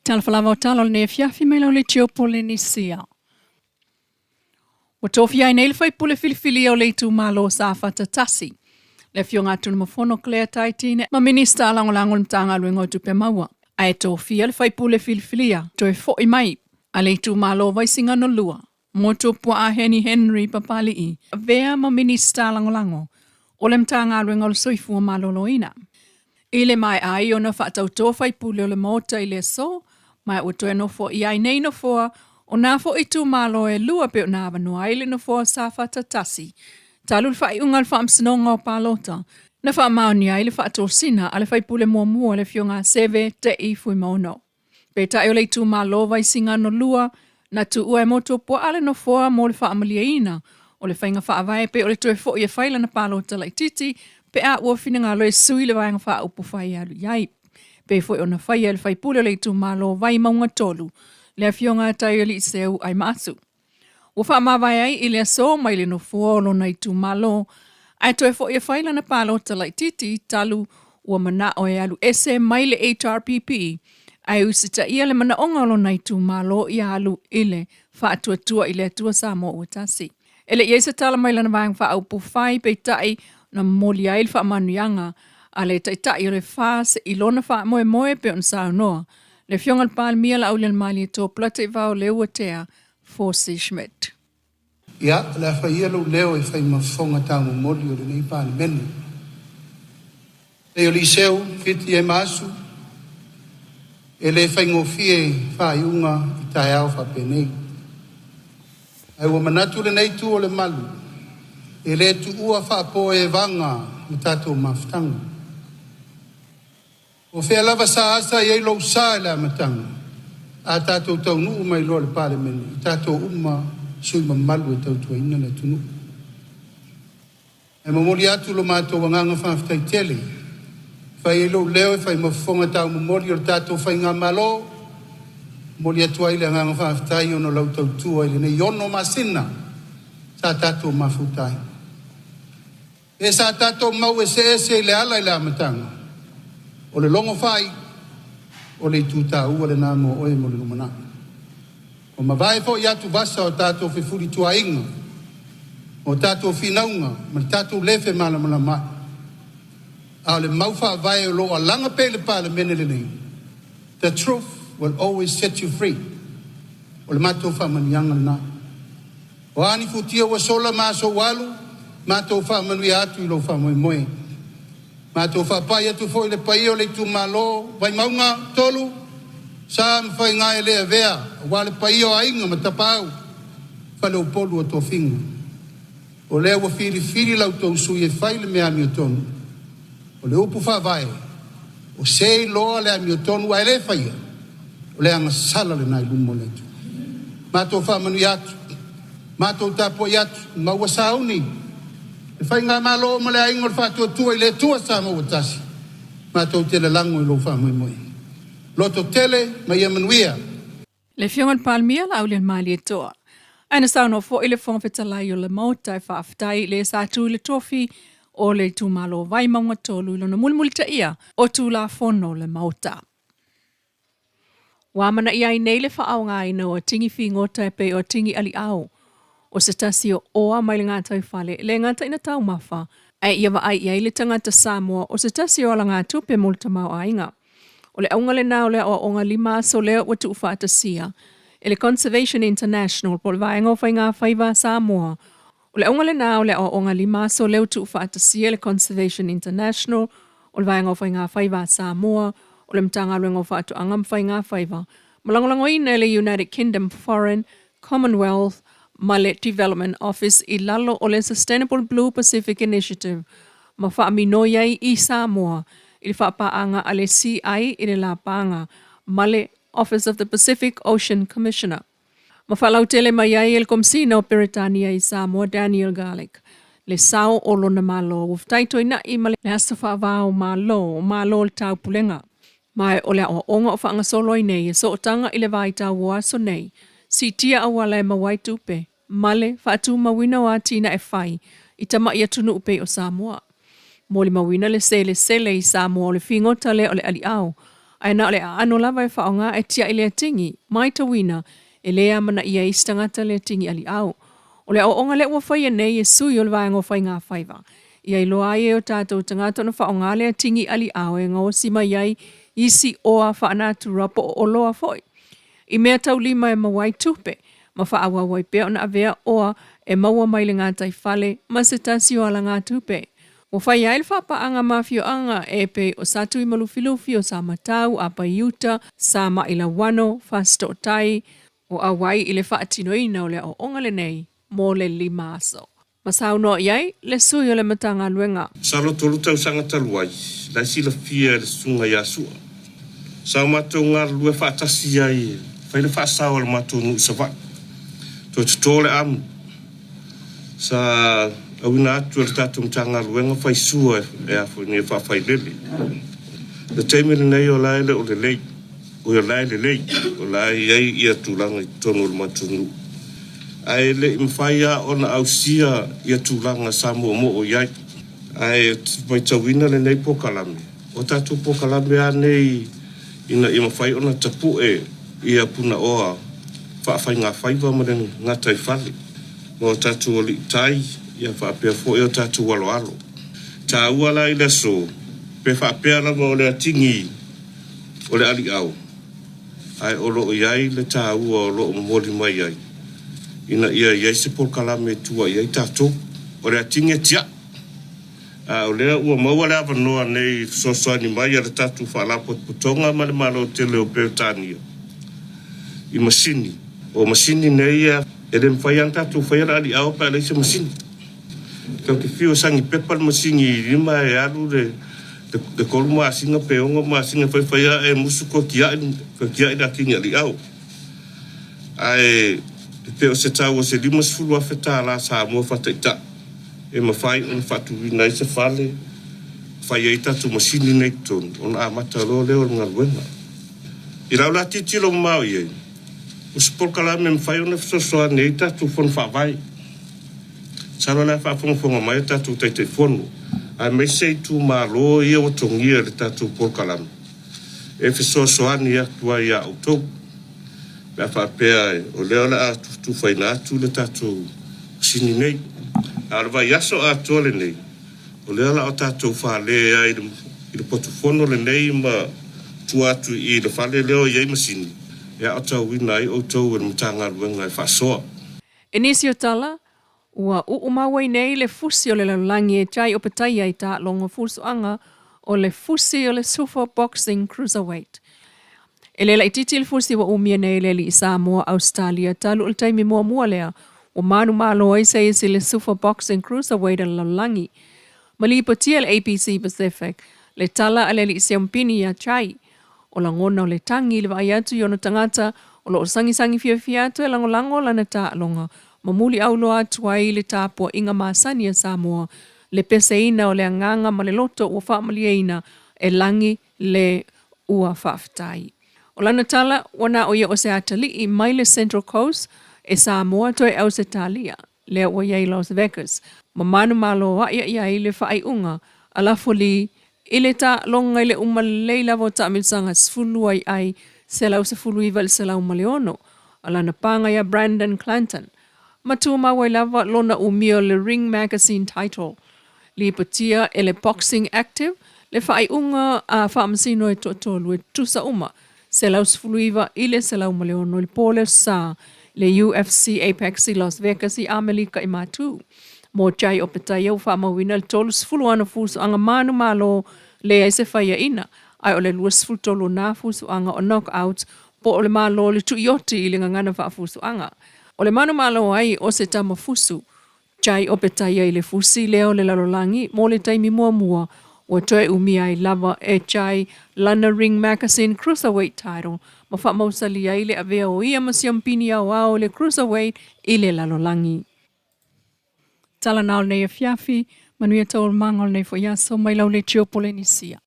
Talofa lava o tala o lenei afiafi mai lau leitio Polenisia. Ua tofia ai nei le faipule filifilia o le itumalo Safata 1, le Afioga a Tunumafono Claire Taitine ma Minista Lagolago o le Matagaluega o Tupe Maua, ae tofia le faipule filifilia toe foi mai a le itumalo Vaisigano 2, Motuopuaa Heni Henry Papali'i, avea ma Minista Lagolago o le Matagaluega o le Soifua Maloloina. I le maea ai ona faatauto faipule o le Maota i le aso, ma ua toe nofoaia ai nei nofoa o nā foi itumalo e lua pei ona avanoa ai le nofoa o Safata 1, talu le faaiuga a le Faamasinoga o Palota na faamaonia ai le faatosina a le faipule muamua le Afioga a Seve Te'i Fuimaono. Peitai o le itumalo Vaisigano 2 na tuua e Motuopuaa le nofoa mo le faamalieina o le faiga faavae pei o le toe foi e fai lana palota laitiiti pe a ua finagalo e sui le Vaega Faaupufai e alu i ai. Pei foi ona faia e le faipule o le itumalo Vaimauga 3, le Afioga a Taialii Aimaasu. Ua faamavae ai i le aso mai le nofoa o lona itumalo, ae toe foi e fai lana palota laitiiti talu ua manao e alu ese mai le HRPP ae usitaia le manaoga o lona itumalo ia alu i le Faatuatua i le Atua Samoa ua Tasi. E le i i ai se tala mai lana Vaega Faaupufai, peitai na momoli ai le faamanuiaga a le Taitai o le FAST i lona faamoemoe pei ona saunoa le Afioga i le Palemia Laaulialemalietoa Polataivao Leuatea Fosi Schmidt. Ia, o le a fai ia lou leo e fai ma fofoga taumomoli o lenei Palemene. Leioliseu Fiti Aimaasu, e le faigofie faaiuga i taeao faapenei. Ae ua manatu lenei itu o le malu, e le tuua faapoevaga le tatou mafutaga. O fea lava sa asa i ai lou sa i le amataga, a tatou taunuu mai loa i le Palemene, i tatou uma sui mamalu e tautuaina le atunuu. E momoli atu lo matou agaga faafetai tele, fai ai lou leo e fai ma fofoga taumomoli o le tatou faigamalo, momoli atu ai le agaga faafetai ona o lau tautua i lenei 6 masina sa tatou mafuta ai. E sa tatou mau eseese i le ala i le amataga, o le logo fai, o le itu taua lena mo oe mo le lumanai. O mavae foi atu vasa o tatou fefulituaiga, o tatou finauga ma le tatou le femalamalamaai. A o le mau faavae o lo o alaga pea i le Palemene lenei, the truth will always set you free. O le matou faamanuiaga lena. O a ni futia ua sola ma aso ua alu, matou faamanuia atu i lou faamoemoe. Matou faapai atu foi i le paia o le itumalo Vaimauga 3, sa ma faiga e le avea, aua le paia o aiga ma tapaau, faleupolu o tofiga. O lea ua filifili lau tou sui e fai le mea amiotonu. O le upu faavae, o se iloa le amiotonu ae le faia, o le agasala lena i luma o le Atua. Matou faamanuia atu, matou tapuai atu, ma ua sauni le faigamalo ma le aiga o le Faatuatua i le Atua Samoa ua tasi, matou te lalago i lou faamoemoe. Loto tele ma ia manuia. Le Afioga i le Palemia Laaulialemalietoa. Ae na saunoa foi le Fofoga Fetalai o le Maota e faafetai i le sa tu i le tofi o le itumalo Vaimauga 3 i lona mulimulitaia o Tulafono o le Maota. Ua amanaia ai nei le faaaogaina o tigi figota e pei o tigi aliao, o se tasi o oa mai le gataifale e le gata ina taumafa, ae ia vaai i ai le tagata Samoa o se tasi o alagatupe mo le tamaoaiga. O le auga lena o le aoaoga 5 aso lea ua tuufaatasia e le Conservation International po o le Vaega o Faiga Faiva a Samoa. O le auga lena o le aoaoga 5 aso lea ua tuufaatasia e le Conservation International o le Vaega o Faiga Faiva a Samoa o le Matagaluega o Faatoaga ma Faiga Faiva ma lagolagoina e le United Kingdom Foreign, Commonwealth ma le Development Office i lalo o le Sustainable Blue Pacific Initiative ma faaminoi ai i Samoa i le faapaaga a le CI i le Lapaga ma le Office of the Pacific Ocean Commissioner. Ma faalautele mai ai e le Komesina o Peretania i Samoa Daniel Garlick le sao o lona Malo ua fetaitoina'i ma le aso faava o Malo, o Malo o le Taupulega. Ma o le aoaoga o faagasolo ai nei e sootaga i le vaitau o aso nei, siitia auala e maua ai tupe, ma le faatumauina o atinae fai i tama'i atunuu pei o Samoa. Molimauina le selesele i Samoa o le figota lea o le aliao. Ae na o le aano lava e faaaoga e tiai le atigi. Matauina, e le amanaia e isi tagata le atigi aliao. O le aoaoga lea ua faia nei e sui o le Vaega o Faiga Faiva, ia iloa ai e o tatou tagata ona faaaoga le atigi aliao e gaosi mai ai isi oa faanatura po o oloa foi i mea taulima e maua ai tupe ma faaauau ai pea ona avea oa e maua mai le gataifale ma se tasi o alagatupe. Ua faia ai le faapaaga ma afioaga e pei o Satuimalufilufi, o Samatau, Apaiuta, Samailauano, Fasitootai, o auai i le faatinoina o le aoaoga lenei mo le 5 aso. Ma saunoa i ai le sui o le Matagaluega. Masalo 3 tausaga talu ai, la e silafia e le susuga ia Sua. Sa o matou galulue faatasi ai e fai le faasao a le matou nuu i Savaii. Toe toto le amu. Sa auina atu e le tatou Matagaluega faisua e a foi nei faafailele. Le taimi lenei o la e le o lelei. O la e lelei, o la e i ai ia tulaga i totonu o le matou nuu. Ae le i mafai lava ona ausia ia tulaga sa moomoo i ai. Ae matauina lenei polokalame, o tatou polokalame lava nei ina ia mafai ona tapue ia punaoa faafaigafaiva ma le gataifale ma o tatou alii ia faapea foi o tatou aloalo. Taua la i le aso, pe faapea lava o le atigi o le aliao, ae o loo i ai le taua o loo momoli mai ai, ina ia i ai se polokalame e tua i ai tatou. O le atigi e tiai, a o lea ua maua le avanoa nei i fesoasoani mai a le tatou faalapotopotoga ma le Malo tele o Peretania i masini. O masini nei e le mafai lava ona tatou faia le aliao pe a leai se masini. Tatou te fiu e sagi pepa le masini i lima e alu le 3 masina pe 6 masina faifai lava e musu toe tiai le atigi aliao. Ae pe o se tau o se $50,000 Samoa faataitai e mafai ona faatuina ai se fale, fai ai tatou masini nei totonu, ona amata loa lea o le galuega. I lau la tilotilo mamao i ai, o se polokalame e mafai ona fesoasoani ai tatou fono faavae. Masalo o le a faafogafoga mai o tatou Taitaifono, aemaise itumalo ia ua togia i le tatou polokalame, e fesoasoani atu ai ia outou. Pe a faapea o lea o le a tufatufaina atu le tatou masini nei. A o le vaiaso atoa lenei, o lea o le a tatou fale ai i le potufono lenei ma tua atu i le fale lea o i ai masini, e aotauina ai outou e le Matagaluega e faasoa. E nisi o tala, ua uumau ai nei le fusi o le lalolagi e Jai Opetaia i taaloga fusuaga o le fusi o le Super Boxing Cruiserweight. E le laitiiti le fusi ua umia nei le alii Samoa Ausetalia talu o le taimi muamua lea ua manumalo ai se isi le Super Boxing Cruiserweight a le lalolagi. Ma lipotia le ABC Pacific le tala a le alii siampini ia Jai. O lagona o le tagi i le vaai atu i ona tagata o loo sagisagi fiafia atu e lagolago lana taaloga ma muliauloa atu ai le tapuaiga masani a Samoa le peseina o le agaga ma le loto ua faamalieina e lagi le ua faafetai. O lana tala ua na o ia o se atalii mai le Central Coast e Samoa toe Ausetalia lea ua i ai Las Vegas ma manumalo a'i ai le faaiuga a Lafoli i le taaloga i le uma lelei lava o taamilosaga 12 ai ai 119 i le 106 a lana paga ia Brandon Clanton. Ma tumau ai lava lona umia o le Ring Magazine title. Lipotia e le Boxing Active le faaiuga a faamasino e toatolu e tutusa uma 119 i le 106 i le po le sa le UFC Apex i Las Vegas i Amerika i Matu. Mo Jai Opetaia ua faamauina le 30 ana fusuaga manumalo leai se faiaina, ae o le 23 na fusuaga o knockout po o le malo le tuioti i le gagana faafusuaga. O le manumalo ai o se tama fusu Jai Opetaia i le fusi lea o le lalolagi mo le taimi muamua ua toe umia ai lava e Jai lana Ring Magazine Cruiserweight title ma faamausali ai le avea o ia ma siampini aoao le Cruiserweight i le lalolagi. Tala na o lenei afiafi, manuia taualumaga o lenei foi aso mai lau leitio Polenisia.